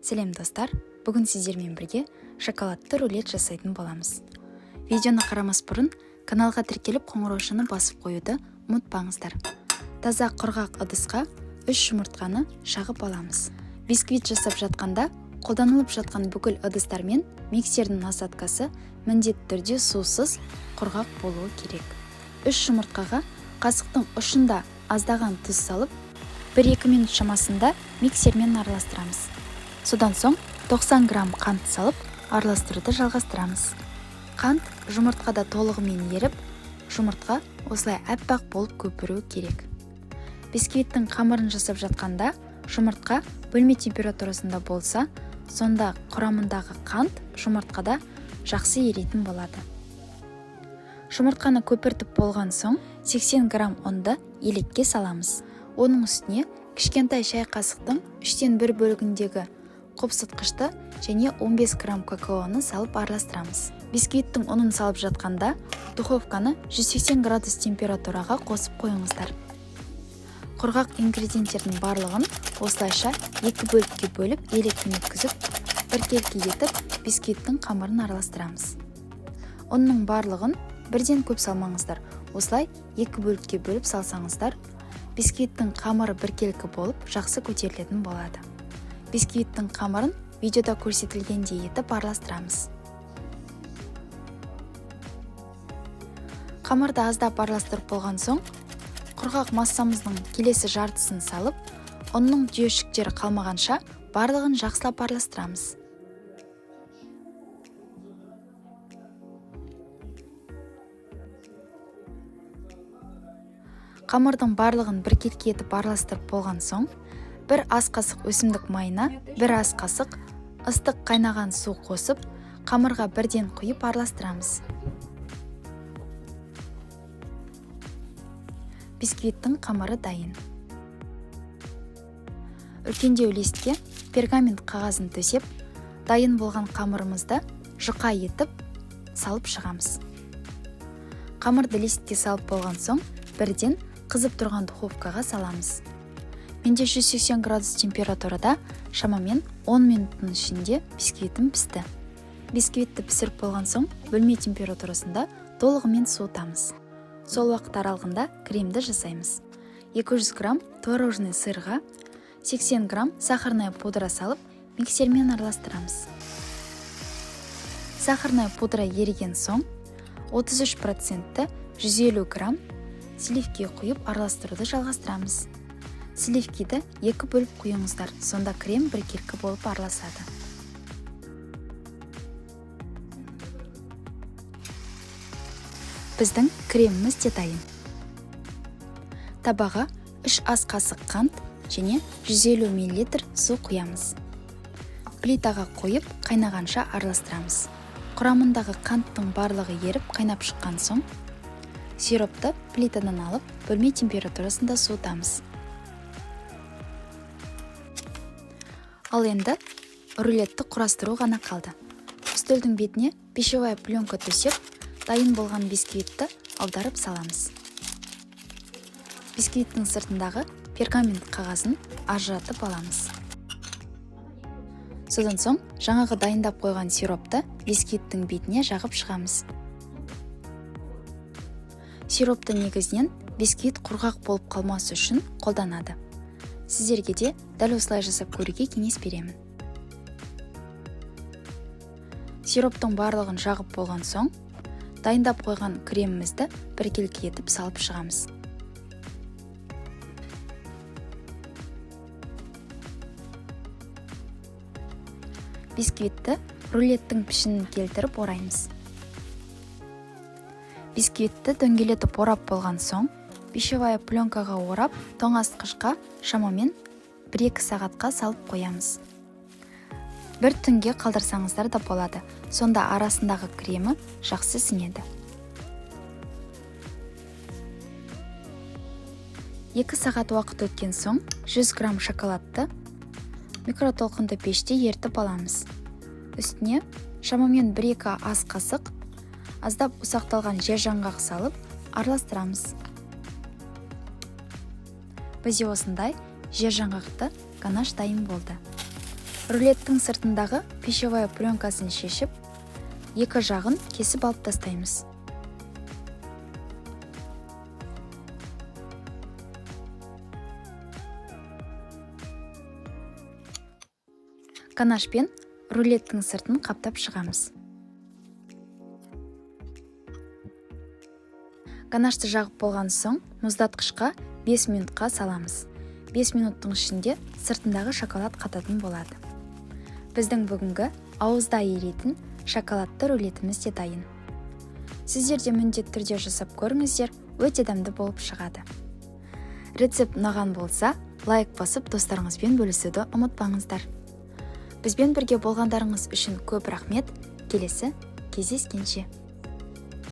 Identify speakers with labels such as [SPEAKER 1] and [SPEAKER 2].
[SPEAKER 1] Сәлем, достар! Бүгін сіздермен бірге шоколадты рулет жасайтын боламыз. Видеоны қарамас бұрын каналға тіркеліп, қоңыраушаны басып қоюды ұмытпаңыздар. Таза құрғақ ыдысқа 3 жұмыртқаны шағып аламыз. Бисквит жасап жатқанда қолданылып жатқан бүкіл ыдыстар мен миксердің насадкасы міндетті түрде сусыз, құрғақ болуы керек. 3 жұмыртқаға қасықтың ұшында аздаған тұз салып, 1-2 минут шамасында миксермен араластырамыз. Содан соң 90 грамм қант салып, араластыруды жалғастырамыз. Қант жұмыртқада толығымен еріп, жұмыртқа осылай аппақ болып көпіруі керек. Бисквиттің қамырын жасап жатқанда жұмыртқа бөлме температурасында болса, сонда құрамындағы қант жұмыртқада жақсы еритін болады. Жұмыртқаны көпіртіп болған соң 80 грамм ұнды елекке саламыз. Оның үстіне кішкентай шай қасықтың 1/3 бөлігіндегі қопсытқышты және 15 грамм какаоны салып араластырамыз. Бисквиттің ұнын салып жатқанда духовканы 180 градус температураға қосып қойыңыздар. Құрғақ ингредиенттердің барлығын осылайша екі бөлікке бөліп, елекпен өткізіп, біркелкі етіп бисквиттің қамырын араластырамыз. Ұнның барлығын бірден көп салмаңыздар. Осылай екі бөлікке бөліп салсаңыздар, бисквиттің қамыры біркелкі болып, жақсы көтерілетін болады. Бисквиттің қамырын видеода көрсетілгендей етіп араластырамыз. Қамырды аздап араластырып болған соң, құрғақ массамыздың келесі жартысын салып, ұнның түйіршіктері қалмағанша барлығын жақсылап араластырамыз. Қамырдың барлығын біркелкі етіп араластырып болған соң, бір ас қасық өсімдік майына бір ас қасық ыстық қайнаған су қосып, қамырға бірден құйып араластырамыз. Бисквиттің қамыры дайын. Үлкендеу листке пергамент қағазын төсеп, дайын болған қамырымызды жұқа етіп салып шығамыз. Қамырды листке салып болған соң, бірден қызып тұрған духовкаға саламыз. Менде 180 градус температурада шамамен 10 минуттың ішінде бисквитім пісті. Бисквитті пісіріп болған соң, бөлме температурасында толығымен суытамыз. Сол уақыт аралығында кремді жасаймыз. 200 грамм творожный сырға 80 грамм сахарная пудра салып, миксермен араластырамыз. Сахарная пудра еріген соң, 33 процентті 150 грамм сливки құйып, араластыруды жалғастырамыз. Сливкиді екі бөліп құйыңыздар, сонда крем біркелкі болып араласады. Біздің креміміз де дайын. Табаға 3 ас қасық қант және 150 мл су құямыз. Плитаға қойып, қайнағанша араластырамыз. Құрамындағы қанттың барлығы еріп, қайнап шыққан соң, сиропты плитадан алып, бөлме температурасында суытамыз. Ал енді рулетті құрастыру ғана қалды. Үстелдің бетіне пищевая пленка төсеп, дайын болған бисквитті аударып саламыз. Бисквиттің сыртындағы пергамент қағазын ажыратып аламыз. Содан соң жаңағы дайындап қойған сиропты бисквиттің бетіне жағып шығамыз. Сиропты негізінен бисквит құрғақ болып қалмас үшін қолданады. Сіздерге де дәл осылай жасап көруге кеңес беремін. Сироптың барлығын жағып болған соң, дайындап қойған кремімізді біркелкі етіп салып шығамыз. Бисквитті рулеттің пішінін келтіріп ораймыз. Бисквитті дөңгелетіп орап болған соң, пищевая пленкаға орап, тоңазытқышқа шамамен 1-2 сағатқа салып қоямыз. Бір түнге қалдырсаңыздар да болады, сонда арасындағы кремі жақсы сіңеді. 2 сағат уақыт өткен соң, 100 грамм шоколадты микротолқынды пеште ерітіп аламыз. Үстіне шамамен 1-2 ас қасық аздап ұсақталған жер жаңғақ салып, араластырамыз. Бізде осындай жер жаңғақты ганаш дайын болды. Рулеттің сыртындағы пищевая пленкасын шешіп, екі жағын кесіп алып тастаймыз. Ганашпен рулеттің сыртын қаптап шығамыз. Ганашты жағып болған соң, мұздатқышқа 5 минутқа саламыз. 5 минуттың ішінде сыртындағы шоколад қататын болады. Біздің бүгінгі ауызда еритін шоколадты рулетіміз де дайын. Сіздер де міндетті түрде жасап көріңіздер, өте дәмді болып шығады. Рецепт ұнаған болса, лайк басып, достарыңызбен бөлісуді ұмытпаңыздар. Бізбен бірге болғандарыңыз үшін көп рахмет. Келесі кездескенше.